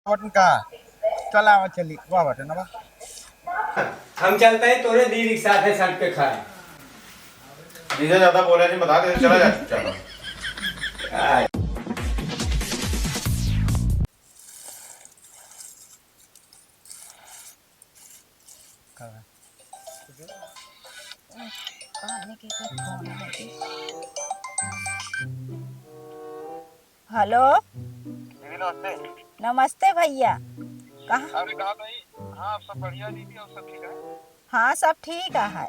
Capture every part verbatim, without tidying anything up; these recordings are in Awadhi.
बटन का? चला, आवा, चली, वाह बटन, वाह। हम चलते हैं तोरे दीदी के साथ है सड़क पे खाए। जीजा ज्यादा बोले नहीं, बता दे, चला जा चुपचाप। हेलो। दीदी, नमस्ते। नमस्ते भैया। कहाँ? अरे, कहाँ भाई? हाँ, सब बढ़िया दीदी, और सब ठीक है? हाँ, सब ठीक है। अरे,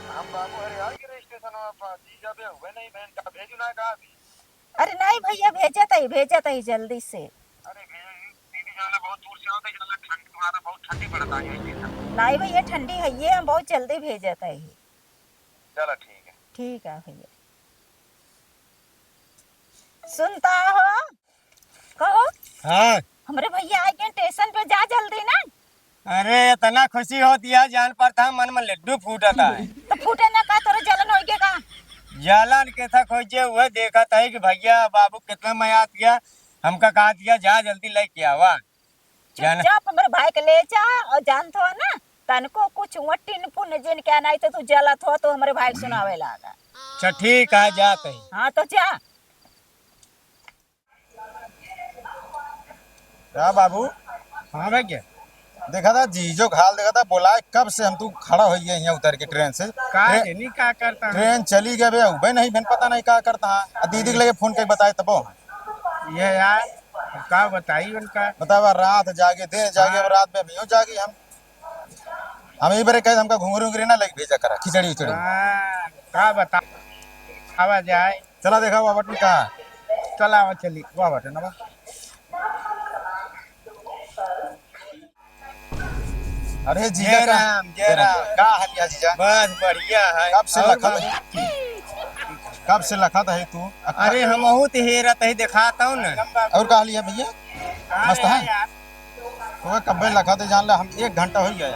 हम बाबू हरे आ गए स्टेशन पर, जीजा बे हुए नहीं, बहन का भेजू ना का अभी? अरे नहीं भैया, भेजत ही, भेजत ही जल्दी से। अरे भेज दीदी, जाना बहुत दूर से होते, जाना ठंड, तुम्हारा बहुत ठंडी पड़ता है यहाँ पे। नहीं भैया, ठंडी है ये, हम बहुत जल्दी भेजत ही। चलो ठीक है। ठीक है भैया। सुनता हो? कहो। हाँ। हमरे भैया आ गए स्टेशन पे, जा जल्दी ना। अरे, इतना खुशी होती है, जान पर था मन में लड्डू फूटता है। तो फूटे ना का, तोरे जलन होई के का? जलन के था खोजे, वह देखा था कि भैया बाबू कितना मया दिया, हमका कहा दिया, जा जल्दी लेके आवा। जाना। चुपचाप हमरे भाई के ले जा, और जानत हो ना, तनको कुछ वटिन पुन जिन के नहीं तो तू जलत हो तो हमरे भाई के सुनावे लागा। अच्छा ठीक है, जात ही। हाँ तो जा। का बाबू? हाँ भैया। देखा था जीजो का हाल, देखा था, बोलाए कब से हम तू खड़ा होइए यहाँ उतर के ट्रेन से। का ट्रे-, जनी का करता है? ट्रेन चली गए बे, उबे नहीं बन, पता नहीं का करता है। आ दीदी के लगे फोन करके बताए तबो। ये यार, अब का बताई उनका? बतावा, रात जागे, दिन जागे, हाँ। अब रात में भी जागे हम। हम यही बरे कहे, हमका घुंघरू उंघरू ना लगे भेजा करा, खिचड़ी उचड़ी। हाँ, का बता, आवा जाए। चला देखा, वाह बटन कहाँ? चला, आवा चली, वाह बटन, आवा। अरे जीजा जय का? राम, जय जय राम। राम। का हाल है जीजा? बस बढ़िया है। कब से और लखत बाबू? कब से लखत है तू? अरे हमहू तो हेरत ही, देखात हूँ ना। और का हाल है भैया? अरे मस्त है? यार। तो कब्बे लखत है, जान ले, हम एक घंटा हो गया।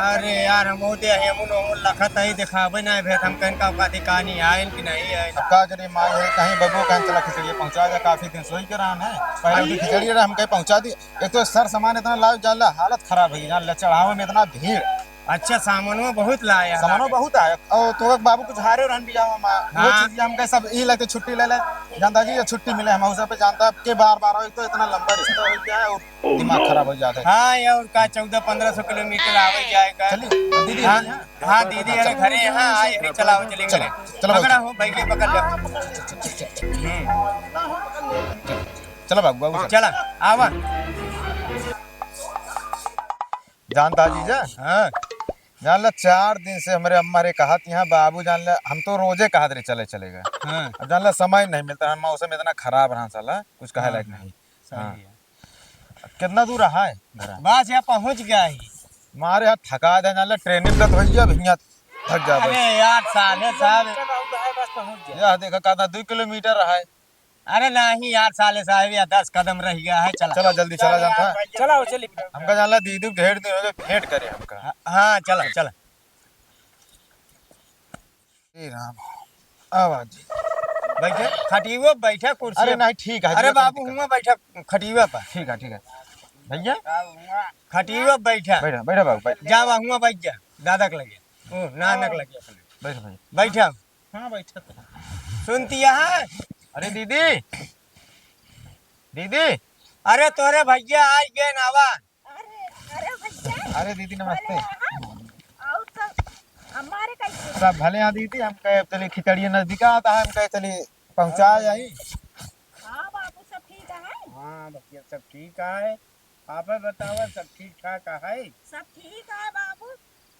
अरे यार, हमहू तो हेमुन ओमुन लखत ही, देखाबे ना भेट, हम कहीं का, का ठिकानी आयल कि नहीं आयल। अब का करे, माई है, कहीं बबुआ कहीं चला खिचड़ी पहुँचा दे, काफी दिन सोई के रहन है। पहले तो खिचड़ी रहा, हम कहीं पहुँचा दी। एक तो सर सामान इतना लाओ, जान ले, हालत खराब है, जान ले, चढ़ावे में इतना भीड़। अच्छा, सामानो बहुत लाया है। सामानो बहुत आया। और तो बाबू कुछ हारे रहन भी जाओ, माँ। वो हाँ। चीज हम कहे सब यही लगते छुट्टी ले ले। जानता जी, ये छुट्टी मिले, हम उसे पे जानता है, के बार बार आओ, एक तो इतना लंबा रिश्ता हो गया है और दिमाग खराब हो जाता है। हाँ, ये और का चौदह पन्द्रह सौ किलोमीटर आवे जाए का। चलिए, दीदी हाँ, है यहाँ। हाँ, दीदी अरे घरे यहाँ, हाँ, ये चलाओ, चलेंगे। चलो, चलो, पकड़ा बाबू। हो, बैठे, पकड़ ले। हम्म। चलो बाबू, बाबू, चलो। चला, आवा। जानता जीजा? हाँ। जान ला, चार दिन से हमरे अम्मा रे कहत यहाँ बाबू, जान ला, हम तो रोजे कहत रहे चले, चले गए। हाँ। अब जान ला, समय नहीं मिलता, हम मौसम इतना खराब रहा साला, कुछ कहे हाँ, लायक हाँ। नहीं। सही हाँ। है। कितना दूर रहा है घर? बस यहाँ पहुँच गया ही। मारे हाथ थका दे, जान ला, ट्रेन में तो भैया, भैया थक जा बस। अरे यार, साले साहब। बस पहुँच गया। यह देखा, कहता दो किलोमीटर रहा है। अरे नहीं यार, साले साहब, या दस कदम रह गया है, चला। चला, जल्दी चला, चल जानता यार, है। चला, वो चली। हमका जान ला, दीदी ढेर दिन हो गए, भेंट करे हमका। हाँ, हाँ, चला, चला। ए राम, आवा जी। बैठे, खटियो बैठा, कुर्सी अरे पे। नहीं, ठीक है, अरे ठीक है, बाबू, ठीक है। हुआ बैठा, खटियो पर। ठीक है, ठीक है। भैया? खटियो बैठा। बैठा, बैठा बाबू, बैठ। जा बा, हुआ बैठ जा, दादा के लगे। ओ, नानक लगे अपने। बैठ भाई। बैठा। हाँ, बैठा तो। सुनती है? अरे दीदी, दीदी। अरे तोरे भैया आ गए नावा। अरे, अरे भैया। अरे दीदी नमस्ते। भले हैं? और सब हमारे कैसे? सब भले हैं दीदी, हम कहे चलिए खिचड़िया नजदीक आता है, हम कहे चलिए पहुँचा जाई। हाँ बाबू, सब ठीक है? हाँ भैया, सब ठीक है। आप बतावा, सब ठीक ठाक है? सब ठीक है बाबू।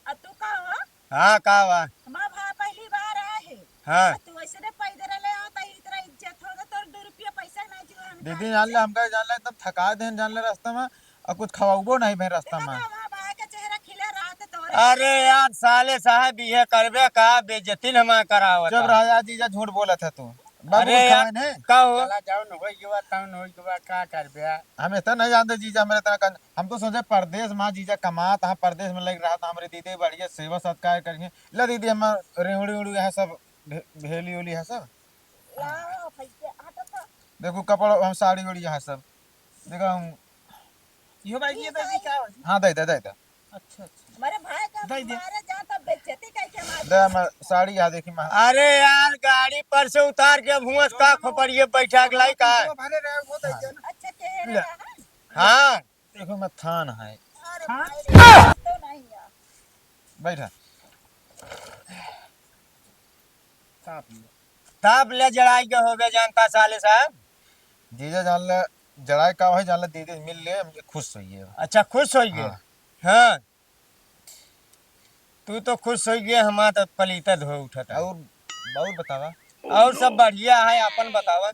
आ तू का हो? हाँ, का बा? हमार भाई पहली बार आए है। हाँ। आ तू ऐसे ने पैदल ले आओ, त इतना इज्जत हो, तो तोर दो रुपया पैसा ना जुआ हमका दीदी, जान ले, हमका जान ले, एकदम थका देन, जान ले, रास्ता में, और कुछ खवाबो नहीं भे रास्ता में। देखा, हमार भाई का चेहरा खिला रहा था तोरे। अरे यार, साले साहब, ये करबे का, बेइज्जती हमार करावत जब है। राजा जीजा झूठ बोला था तू। बाबू अरे यार, खान है। का हो? चला जाओ न, होई गवा, तब न होई गवा, का करबे? हम इतना नहीं जानते जीजा, हमरे इतना कर, हम तो सोचे परदेस में जीजा कमात, हाँ, परदेस में लग रहा था, हमरे दीदी बढ़िया सेवा सत्कार करिए। ले दीदी, हम रेवड़ी उड़ी है सब, भे-, भेली उली है सब। लाओ भैया, हटो तो। देखो कपड़ा, हम साड़ी उड़ी है सब। देखा हम। इहो भाई, ये दे दी, का हो? हाँ, दे दे, दे दे। अच्छा, अच्छा। हमारे भाई का दे दे। मारे जा, तब बेइज्जती करके मार दे, मैं साड़ी यहाँ देखी, मैं अरे यार, गाड़ी पर से उतार के अब हुआं से का खोपड़िए बैठा के लाई का? तो भले रहे, वो दे दे ना। अच्छा, के ले। रहा है? हाँ। देखो, मैं थान है। अरे हाँ? भाई रे, तो नहीं यार। बैठा। ताप ले। ताप ले, जड़ाई के होबे जानता साले साहब। जीजा जान ले, जड़ाई का है, जान ले, दीदी मिल ले, हम खुश होइए। अच्छा, खुश होइए। हाँ। हाँ। तू तो खुश होइए, हमार तो पलीता धो उठता। और, और बतावा? और सब बढ़िया है, आपन बतावा।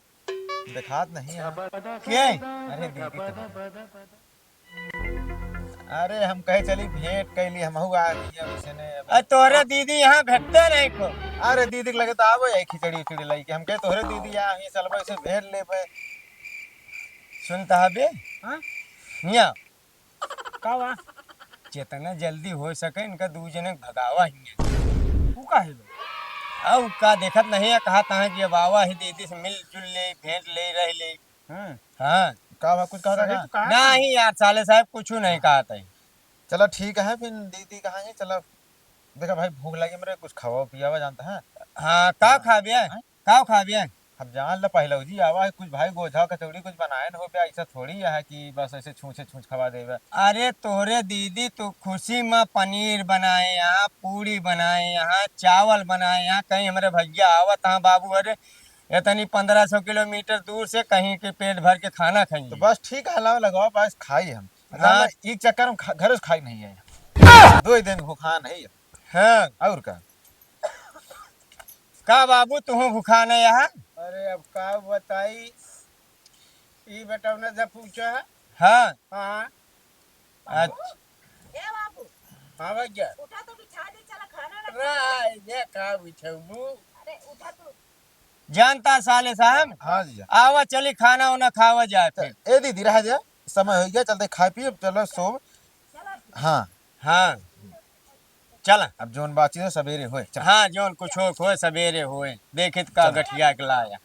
देखात नहीं है। के? अरे दीदी तो है। अरे हम कहे चली भेंट कैली, हमहू आ गई है वैसे ने अब। अरे तोहरे दीदी यहाँ भेटते नहीं को। अरे दीदी के लगे तो आवे है खिचड़ी उचड़ी लाई के। हम कहे तोहरे दीदी यहाँ ही चलबे से भेंट लेबे। सुनता हबे? हाँ? हियाँ। का बा? जितना जल्दी हो सके इनका दू जने के भगावा हियाँ। तू का है बे? अउ का देखत नहीं है, कहा तहाँ कि अब आवा ही दीदी से मिल जुल ले, भेंट ले, रह ले। हम्म। हाँ। का बा, कुछ कहता अरे का? तू कहा नहीं यार, साले साहब कुछ नहीं कहत है। चला ठीक है, फिर दीदी कहाँ है? चला, देखा भाई, भूख लगी मेरे, कुछ खावा पियावा जानता है। हाँ, का हाँ। खाबे? हाँ? का खाबे? अब जान ला पहलौजी आवा है, कुछ भाई गोझा कचौड़ी कुछ बनाए न हो बे, ऐसा थोड़ी है कि बस ऐसे छूछे छूछ खवा देबे। अरे तोहरे दीदी तो खुशी में पनीर बनाए यहाँ, पूड़ी बनाए यहाँ, चावल बनाए यहाँ, कहीं हमरे भैया आवत हाँ बाबू, अरे इतनी पन्द्रह सौ किलोमीटर दूर से कहीं के पेट भर के खाना खाइए। तो बस ठीक है, लाओ लगाओ, बस खाई हम। हाँ। मतलब, एक चक्कर में खा-, घर से खाई नहीं है। दो ही दिन भूखा नहीं है। हाँ। और का? का बाबू, तुहूँ भूखा नहीं है? अरे, अब का बताई, ई बेटौना से पूछा। हाँ। हाँ। अच्छा। ए बाबू। हाँ भैया। उठा तो बिछा दे, चला खाना ना खा। रे, ये का बिछाऊबू? अरे उठा तू। जानता साले साहब? हाँ जीजा। आवा चली खाना उना खावा जाए त फिर। ए दीदी रह जा, समय हो गया, चलते खाए पिए, चलो सोब। चला। हाँ। हाँ। चला। अब जोन बाची हो सबेरे होए, चल। हाँ, जोन कुछ हो, होए सबेरे होए। देखित का चला। गठिया के लाया।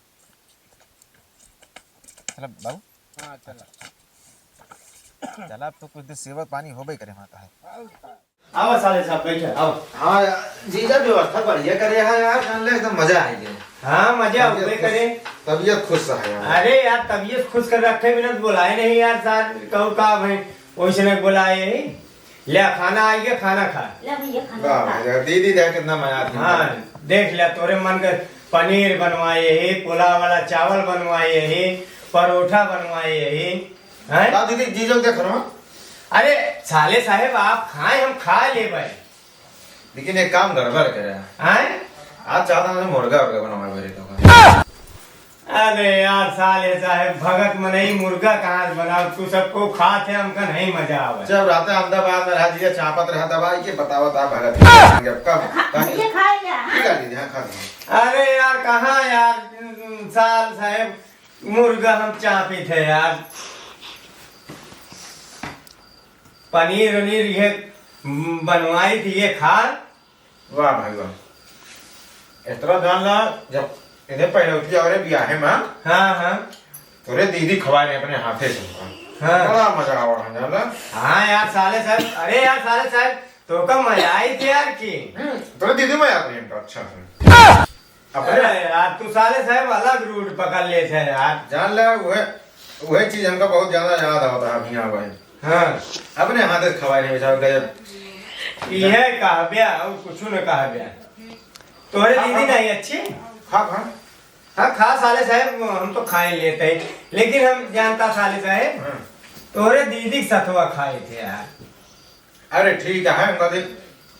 चला बाबू। हाँ, चला। चला, अब तो कुछ देर सेवा पानी होबे करे, माता है। आवा साले साहब, बैठा, आवा। हाँ, जीजा व्यवस्था बढ़िया करे है यार, जान ले एकदम मजा आ गया। हाँ, मजा तबीयत होबे खुश, करे। तबीयत खुश है यार। अरे यार, तबीयत खुश कर रखे बिना तो बोलाए नहीं यार, सार कहू का भाई, वैसे नहीं बोलाए ही। ले, खाना आइए, खाना खा। ले भैया, खाना वाह, खा। वाह, दीदी देख कितना मजा आता है। हाँ, देख ले, तोरे मन के पनीर बनवाए ही, पुलाव वाला चावल बनवाए ही, परोठा बनवाए ही, हैं? ला दीदी, जीजो के देख रहा हूँ। अरे, साले साहेब, आप खाएं, हम खा लेबे। लेकिन एक काम गड़बड़ करे। हैं? आज चाहता हूँ मुर्गा उर्गा बनवाए मेरे तो का। अरे यार, साले साहेब, भगत मनई मुर्गा कहाँ से बनाओ? तू सबको खात है, हमका नहीं मजा आवे। जब रहते अहमदाबाद में रहा, जिया चापत रहा दवाई के, बतावत आप भगत। कब? ये खाए क्या? ठीक है दीदी, हाँ, खा लीजिए। अरे यार, कहाँ यार, साल साहेब, मुर्गा हम चापित है यार। पनीर उनीर ये बनवाई थी, ये खा। वाह भाई वाह। इतना जान ला, जब इन्हें पहलौती और बियाहे में, हाँ, हाँ। तोरे दीदी खवाए रहे अपने हाथे से हमका। हाँ। बड़ा मजा आवा है, जान ला। हाँ यार, साले साहेब, अरे यार, साले साहेब, तो का मजा आई थी यार की। हम्म, तोरे दीदी में याद नहीं हमका, अच्छा से। अपने अरे यार, तू साले साहेब अलग रूट पकड़ लेत है यार। जान ला, वह, वह चीज हमका बहुत ज्यादा याद आवता है अभी यहाँ भाई। हाँ। अपने हाथे से खवाए रहे बेचारा, गजब। इहे कहब्या, और कुछ न कहब्या। तोहरे दीदी नहीं अच्छी? खा, खा। हाँ, खा साले साहेब, हम तो खाए लेते हैं, लेकिन हम जानता साले साहेब, हाँ। तोहरे दीदी के सथवा खाए थे यार। अरे ठीक है, हम कभी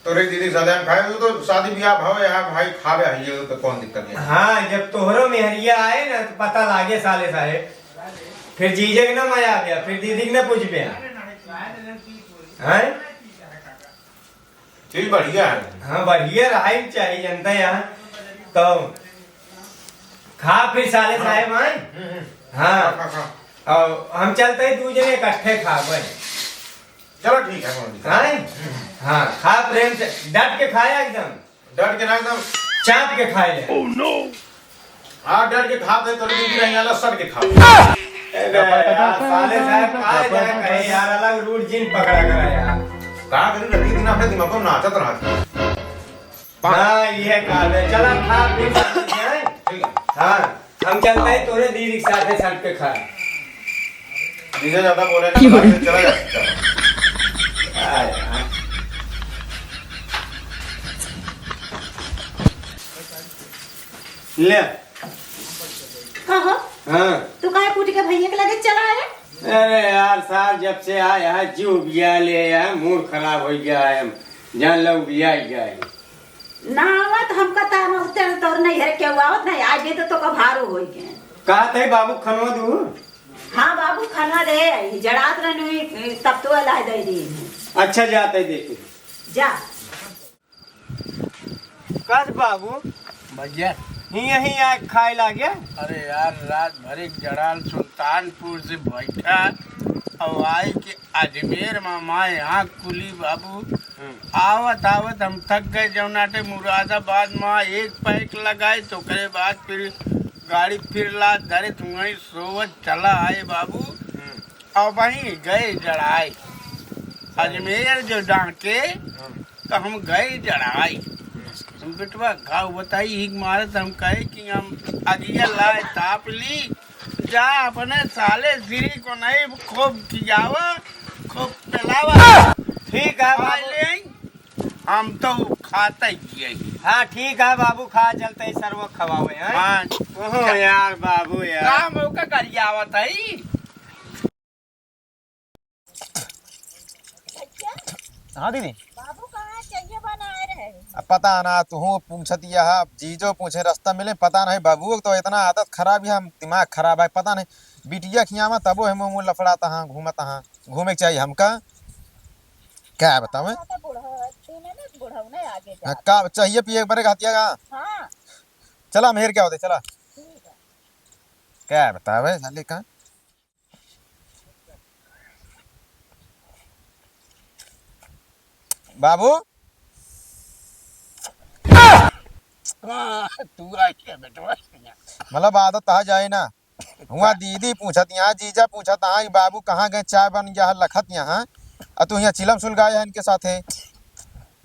तोरे दीदी के साथे हम खाए, वो तो शादी ब्याह भाव है, भाई खावे है, ये तो कौन दिक्कत है? हाँ, जब तोहरो मेहरिया आए ना, तो पता लागे साले साहेब, फिर जीजे के ना मजा आवे, फिर दीदी के ना पूछबे। हैं? चीज बढ़िया है। हाँ, बढ़िया रहा ही चाहिए, जनता यहाँ। तो खा फिर साले हाँ। साहेब आए। हम्म, हम्म। हाँ। खा, खा, खा। और हम चलते ही दू जने इकट्ठे खा भाई। चलो ठीक है, कौन दिक्कत? हाँ? हाँ, खा प्रेम से, डट के खाया एकदम। डट के ना एकदम। चाट के खाए ले। हाँ, डट के खा दे, तो दीदी नहीं आला, सट के खा। अरे यार, साले साहब, कहाँ जाए कहीं यार, अलग रूट जिन पकड़ा करा यार। का करी, नदी दिन अपने दिमाग को नाचत रहत। हाँ, ये काल है। चला, खा, पी, सब कुछ है। ठीक है। हाँ, हम चलते हैं, तोरे दीदी के साथ है, सड़क पे खा। जीजा ज्यादा बोले ना, चला जा, चला। आ, हाँ। ले। का हो? हाँ। तू काहे कूट के भैया के लगे चला आया? अरे यार, सार जब से आया है, जीव उबिया ले आया है, मूड खराब हो गया है, हम जान लो उबिया ही गया है। ना आवत हमका तार उतर तोर नहीं है, केहू आवत नहीं, आज भी तो तोका भारू होई के। कहा थे बाबू खनवा दू? हाँ बाबू, खनवा दे आई, जड़ात रहनु, तब तो अलाय दे दी। अच्छा, जाते देखे। जा। कस बाबू? भैया। ही यहीं आए खाए लागे? अरे यार, रात भर एक जड़ाल सुल्तानपुर से बैठा, और आई के अजमेर मा माँ यहाँ कुली बाबू। हम्म। आवत आवत हम थक गए, जौनाटे मुरादाबाद मा एक पैक लगाए, तो ओकरे बाद फिर गाड़ी फिर ला धरे, तुमही सोवत चला आए बाबू। हम्म। और वहीं गए जड़ाए। अजमेर जो डांके, हम्म। तो हम गए जड़ाई। हम बेटवा घाव बताई, हिक मारत हम कहे कि हम अगिया लाए ताप ली, जा अपने साले श्री को नहीं खूब खियावा, खूब पिलावा। ठीक है खा बाबू। ले, हम तो खाते ही है। हाँ, ठीक है बाबू, खा चलते ही सरवा खवावे हैं। हाँ। ओहो यार बाबू यार। काम होकर गरियावत है। हाँ दीदी। बाबू कहाँ चाहिए बनाए रहे? अब पता ना, तू पूछत यह, अब जीजो पूछे, रास्ता मिले, पता नहीं। बाबू तो इतना आदत खराब है, हम दिमाग खराब है, पता नहीं। बिटिया खियावा तबो है मुँह मुँह लफड़ाता हाँ, घूमता हाँ, घूमे के चाहिए हमका। क्या बतावे? हाँ, तो बूढ़ा, तू ना, ना बूढ़ा, उन्हें आगे हाँ, जा। का चाहिए पिए एक बारे हतिया का? हाँ। चला मेहर क्या होते, चला। ठीक है। क्या बतावे साले का? बाबू। हाँ, तू आ गया बेटवा। मतलब आदत तहा जाए ना। हुआ दीदी पूछत यहाँ, जीजा पूछत यहाँ कि बाबू कहाँ गए, चाय बन गया है, लखत यहाँ। और तू यहाँ चिलम सुलगाए है इनके साथे।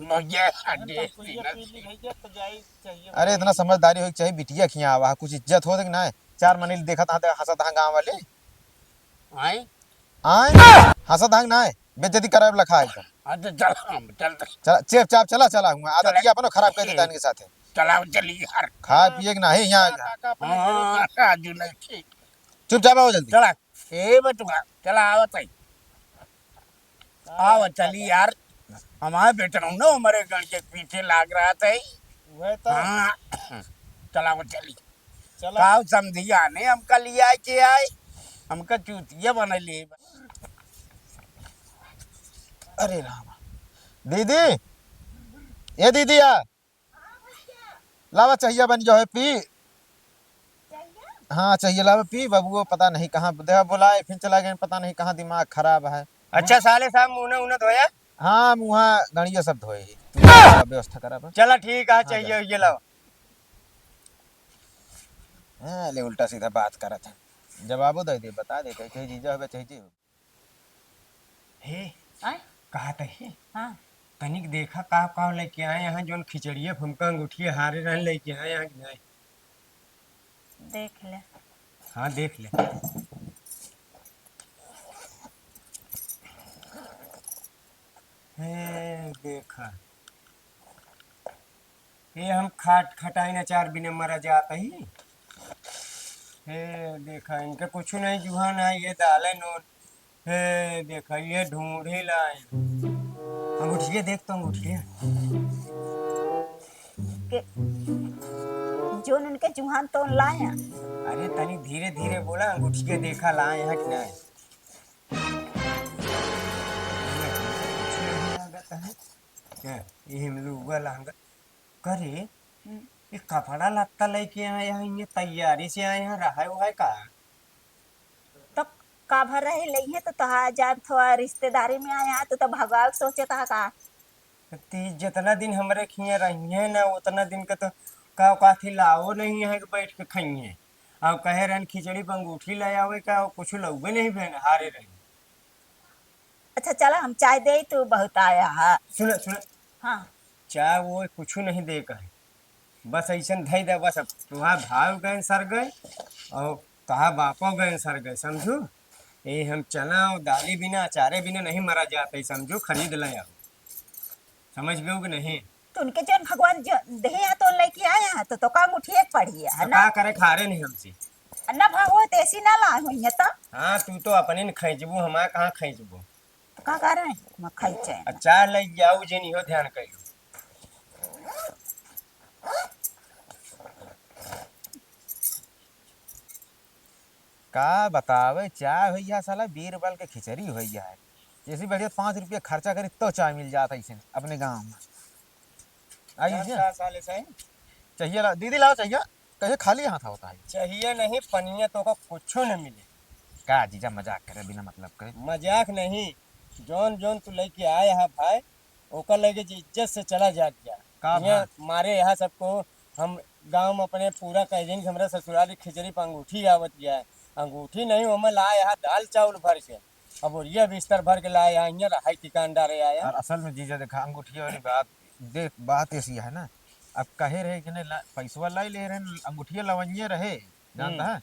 मजा आ गया। अरे इतना समझदारी होई के चाहिए, बिटिया खिया आवा है, कुछ इज्जत हो कि ना? चार मनील देखत हाँ, हंसत हाँ गाँव वाले। आए? आए? हंसत हाँ कि ना? बेइज्जती कराए लखा है। हाँ, तो चल, हम चल। चला, चेप चाप चला, चला हुआ। आदत चला। ये अपनो खराब कर देता इनके साथ है। चलाओ, चली यार। खाए पिए के नाही यहाँ। हाँ, राजू नहीं ठीक। चुपचाप आओ जल्दी। चला। ए बटुआ, चला आवत है। आओ, चली यार। हमारे बेटा हूँ ना, हमारे गण के पीछे लाग रहा था। वह तो। हाँ। चलाओ, चली। चला। काव समधिया ने हमका लिया के आए, हमका चूतिया बना लिए। अरे राम। दीदी, ए दीदी आ, लावा चाहिया बन जो है पी। हाँ चाहिया लावा पी, बबुओ पता नहीं कहाँ दे बुलाए, फिर चला गए, पता नहीं कहाँ दिमाग खराब है। अच्छा साले साहब, मुँह ना, उन्हें धोया? हाँ, मुँह गणिया सब धोए ही। तू व्यवस्था करा बा। चला ठीक है, हाँ, चाहिए जा। ये लावा। हाँ, ले उल्टा सीधा बात करत है। जवाबो दे दे, बता दे, कहे, कहे जीजा होबे, चाहे जी होबे। हे, आय? कहा त हे? हाँ। तनिक देखा का, का लेके आए यहाँ, जोन खिचड़िया फुमका अंगूठिया हारे रहन लेके आए यहाँ कि नहीं? देख ले। हाँ, देख ले। हे, देखा। ये हम खाट खटाइन अचार बिना मरा जात ही। हे देखा, इनके कुछु नहीं जुहा ना, ये दाले नोन। हे देखा, ये ढूंढी लाए। अंगूठिया देख तो, अंगूठिया। के, जोन उनके जुहान तोन लाया। अरे तनी धीरे धीरे बोला, अंगूठिया देखा लाए हैं कि नहीं। क्या, ये हम लोग लहंगा करे, हम्म। ये कपड़ा लत्ता लेके आए हैं, ये तैयारी से आए हैं, रहा हुआ है का? तो का भर रहे लइहे तो तोहार जान थोड़ा रिश्तेदारी में आए हैं, तो, तो भगावे के सोचे तहा का? ती जितना दिन हमरे खिया रही है ना, उतना दिन के तो का काथी लाओ नहीं है कि बैठ के खाइए। अब कहे रहन खिचड़ी पर अंगूठी ले आवे का, और कुछ लउबे नहीं भेन, हारे रहे। अच्छा चला, हम चाय दे, तू बहुत आया है। सुन, सुन। हाँ। चाय वो कुछ नहीं दे कहे, बस ऐसन धई दे, बस अब तुहार भाव गए सर गए और तुहार बापो गए सर गए, समझू? ये हम चना और दाली बिना, अचारे बिना नहीं मरा जाते, समझू? खरीद ले आओ, समझ गयो कि नहीं? तो उनके जौन भगवान जो देहे हैं तो लेके आया है, तो, तो का अंगूठिया के पड़ी है, है तो ना? का करे, खारे नहीं हमसे। ना भाव हो, देसी ना लाए हुई है तो? हाँ, तू तो अपने न खींचबू, हमारे कहाँ खींचबू? तो का करे, मैं खींचे। अच्छा, ले जाऊ जे नहीं हो, ध्यान कर लो। का बतावे, चाय होइया साला बीरबल के खिचड़ी होइया है। जैसे बढ़िया पाँच रुपया खर्चा करी तो चाय मिल जाता इसे अपने गाँव में। आई यार, से? का साले से? चाहिए ला, दीदी लाओ चाहिए। कहे खाली हाथ होता है। चाहिए नहीं, पनिया तो का कुछो न मिले। का जीजा मजाक करे बिना मतलब करे? मजाक नहीं, जौन जौन तू लेके आए हा भाई, ओकर लगे जे इज्जत से चला जात जा। का हियाँ भाई? मारे यहाँ सबको हम गाँव में अपने पूरा कह दिन कि हमरा ससुराल की खिचड़ी पर अंगूठी आवत गया है। अंगूठी नहीं, ओमे ला यहाँ दाल चावल भर के, अब बोरिया बिस्तर भर के ला यहाँ, हियाँ रहाई ठिकान डारे आया। और असल में जीजा देखा, अंगूठिया वाली बात, देख बात ऐसी है ना, अब कहे रहे कि नहीं ला, पैसवा लाई ले रहे, अंगूठिया लवंगिया रहे, जानता हम्म। है?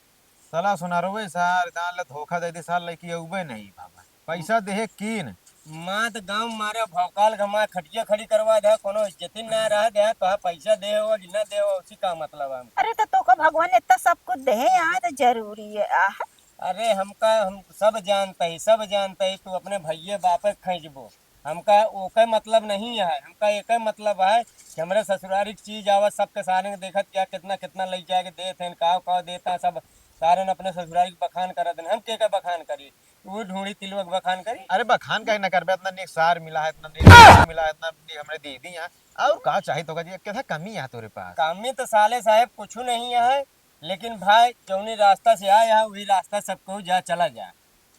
साला सुनारवे सार, दान ले धोखा दे दे सार, लइकी अउबे नहीं बाबा। पैसा देहे कीन। माँ त गाँव मारे भौकाल घमा खटिया खड़ी करवा दे, कोनो इज्जतिन ना रह दे, तो पैसा दे हो कि ना दे हो, उसी का मतलब है। अरे तो तोका भगवान इतना सब कुछ देहे, यहाँ तो जरूरी है, आह। अरे हमका, हम सब जानते ही, सब जानते ही, तू अपने भइये बापे के खींचबो। हमका ओके मतलब नहीं है, हमका एके मतलब है कि हमरे ससुरारी की चीज आवत, सबके सारे के देखत क्या कितना कितना लइके आके देत हैं, काव काव देता, सब सारे ने अपने ससुरारी के बखान करत हैं। हम के के बखान करी? वो ढूंढी तिलवा के बखान करी? अरे बखान काहे ना करबे, इतना नीक सार मिला है, इतना नीक सार मिला है, इतना नीक हमरे दीदी हैं, और का चाही तोका जी, कितना कमी है तोरे पास? कमी तो साले साहेब कुछ नहीं है, लेकिन भाई जौनी रास्ता से आया है वही रास्ता सबको जा चला जा।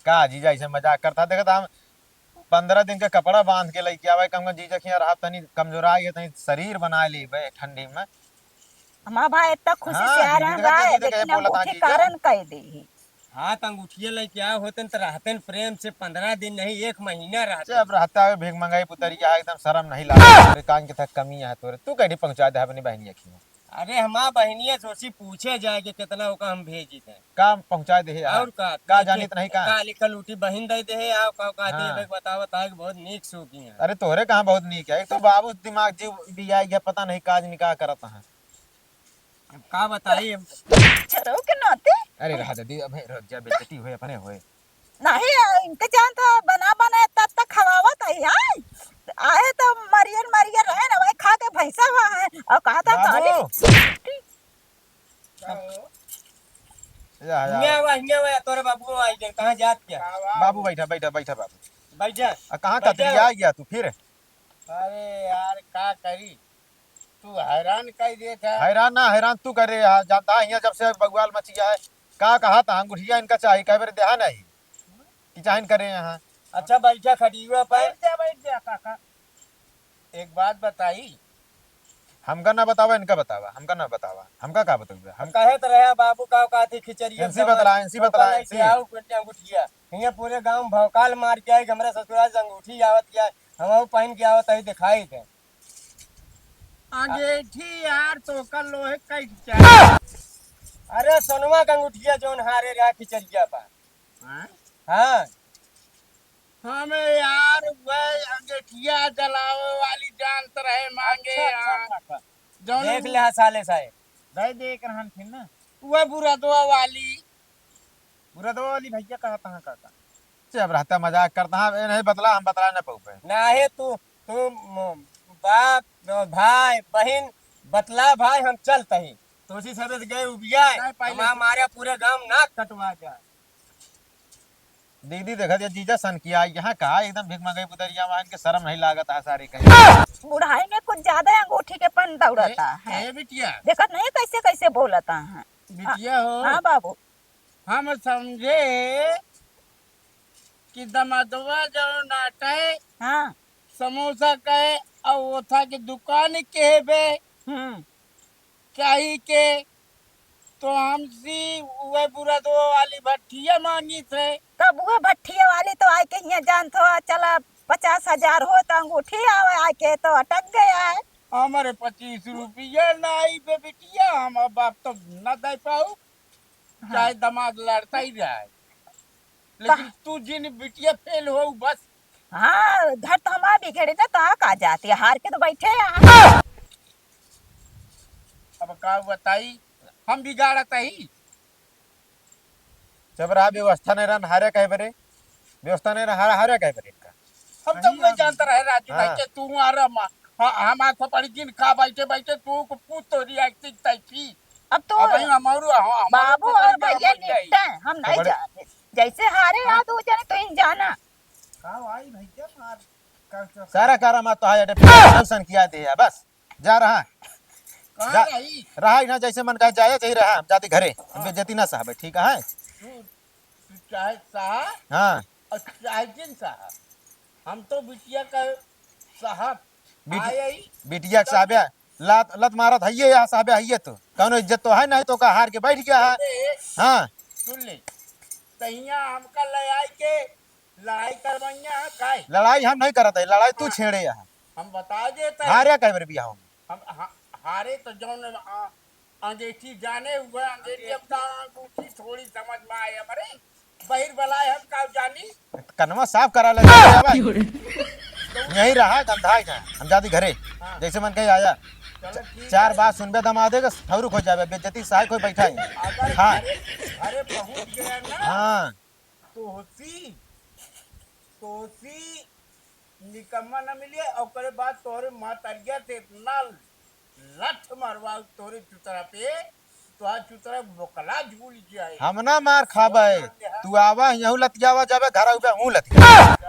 का जीजा ऐसे मजाक करता? देखत हम पन्द्रह दिन के कपड़ा बांध के लइके आवे, कम जीजा के यहाँ रहा, तनी कमजोराई है, तनी शरीर बनाए लेबे ठंडी में। हमार भाई इतना खुशी हाँ, से आ रहा है, लेकिन अंगूठी कारण कह दे ही। हाँ, तो अंगूठिया लइके आए होते न, तो रहते न प्रेम से पन्द्रह दिन नहीं, एक महीना रहते। जब रहता है भीख मंगाई पुतरिया, एकदम शर्म नहीं लागत। तोरे कान के तक कमी है तोरे, तू कैसे पहुँचा दे अपनी बहनिया की? अरे हमार बहनिया सोची पूछे जाए कि कितना ओका हम भेजी थे। का पहुँचा दे है? और का? का जानित नहीं का? का लिखल उठी बहिन दे दे है, आओ का कहती है, हाँ। देख बतावत है कि बहुत नीक सूखी है। अरे तोहरे कहाँ बहुत नीक है, एक तो बाबू दिमाग जीव भी आ गया, पता नहीं काज निकाह करत है। अब का बताई? छोड़ो के नाते। अरे रहा दीदी, अब रुक जा, बेइज्जती होए, अपने होए। नहीं, इनके जान तो बना बना तब तक खवावत है, हाँ? आए तो मरियर मरियर रहे ना, वही खा के भैंसा हुआ है, और कहा था बाबू। ताली। या, या। हियाँ आवा, हियाँ आवा, तोरे बाबू आई गए, कहाँ जात क्या? बाबू बैठा, बैठा, बैठा बाबू। बैठा। आ, कहाँ बैठा। कतरिया गया तू फिर? अरे यार, का करी? तू हैरान कई देत है। हैरान ना, हैरान तू करे है। जानता है, यहाँ जब से बगवाल मची है, का कहा था, अंगूठिया इनका चाही, कई बेर देहा नहीं कि चाहिन करे यहाँ। अच्छा, बैठा खटिया पे। बैठ जा, बैठ जा, काका। एक बात बताई। हमका ना बतावा, इनका बतावा, हमका ना बतावा, हमका का बतावा? हम कहे तो रहे बाबू, का कहती खिचड़िया इनसे बतला, इनसे बतला, इनसे। आओ, अंगूठिया। यहाँ पूरे गांव में भौकाल मार के आई कि हमरा ससुराल से अंगूठी आवत क्या, हम पहन के आवत है, दिखाई दे। अंगूठी यार, तो कर लोहे का क्या? अरे सोनवा का अंगूठिया जौन हारे रहा खिचड़िया पर। हाँ? हाँ। हमें यार वह अंगूठिया जलावे वाली जानत रहे मांगे अच्छा, अच्छा, यार। अच्छा, अच्छा। जौन देख ले हाँ साले साहेब। भाई देख रहन फिर ना। वह बुरदवा वाली। बुरदवा वाली भैया कहा तहाँ काका? से अब रहता मजाक करता है, ए नहीं बतला, हम बतला ना पाऊबे। ना है तू, तू म-, बाप, भाई, बहिन, बतला भाई, हम चलत ही। तो उसी सबे से गए उबिया, नहीं, पहले हम हमारे पूरे गांव नाक कटवा जाए। दीदी देखत या जीजा सन किया, यहाँ का एकदम भीख मंगाई पुतरिया, वहाँ इनके शर्म नहीं लागत है सारी कहीं। बुढ़ाई में कुछ ज्यादा अंगूठी के पन दौड़ता ए, है। ए बिटिया। देखत नहीं कैसे कैसे बोलता है। बिटिया हो। हाँ बाबू। हम समझे कि दमदवा जौन नाटे, हाँ। समोसा कहे, और वो था कि दुकान के बे, हम्म। चाही के, तो हमसे उहे बुरा दो वाली भट्ठिया मांगी थे। तब उहे भट्ठिया वाली तो आइके हियाँ जानत हो, चला पचास हजार हो तो अंगूठी आवे, आइके तो अटक गया है। हमारे पच्चीस रुपया नाहीं बे बिटिया, हम अब आप तो न दे पाऊ, हाँ। चाहे दामाद लड़ता ही रहे, लेकिन तू जिन बिटिया फेल हो बस। हाँ, घर तो हमार बिगड़े ना, तो आ का जाती है, हार के तो बैठे यहाँ। अब का बताई, हम बिगाड़त ही। जब रहा व्यवस्था नहीं रहन, हारे कहे बरे, व्यवस्था नहीं रहा, हारे कहे बरे इनका। हम तो नहीं कोई जानता रहे राजू भाई हाँ। के तू आ रहा मा-, हाँ, हम आँखों पड़ी जिन खा बैठे बैठे तू को पूत तो रिएक्टिंग तय थी। अब तो अब भाई हमारू, हम, हमारू बाबू को और बड़ी भैया गड़बड़ जाई। निपटे, हम नहीं बड़े जाते। जैसे हारे हाँ। याद हो जाए तो इन जाना। का भाई भैया मार कर, कर, सारा कर। कारा मा तो है, अरे टेंशन किया दे है, बस जा रहा। कहाँ जा, रही? रहा ही ना, जैसे मन कहे जाए, यही रहा, हम जाते घरे, हम हाँ। बेइज्जती ना साहब, ठीक है? तू, तू चाहे साहब हाँ। और चाहे जिन साहब, हम तो बिटिया का साहब बिट-, आए ही। बिटिया का तब साहब, लत, लत मारत है ये यहाँ साहब, है ये तो, कौनो इज्जत तो है नहीं, तो का हार के बैठ गया है। सुन ले, हाँ। सुन ले, तहिया हमका ले आई के लड़ाई करवइया है, काहे? लड़ाई हम नहीं करत है, लड़ाई तू हाँ। छेड़े है। हम बता देत है। हारे कई बार बियाह में? हम हा-, हारे तो जौन आ-, अंगेठी जाने हुए, अंगेठी अब का अंगूठी थोड़ी समझ में आए हमरे। बहिर बलाए हम का जानी? तो कनवा साफ करा ले, जा भाई। यही रहा, गंधा ही ना। हम जाती घरे। हाँ। जैसे मन कहीं आया। चलो ठीक चार है। बात सुनबे दमादे के, ठौरुक हो जाबे, बेइज्जती सहाय कोई बैठा ही। अगर हाँ। घरे, घरे पहुँच गया ना, हाँ। तो होसी, तो होसी निकम्मा न मिले, और ओकरे बाद तोहरे महतरिया से इतना लठ मरवाऊ तोहरे चुतरा पे, तोहार चुतरा बोकला झूल जाए। हम ना मार खाबे, तू आवा, यहू लतियावा जाबे, घर आउबे, हूँ लतिया।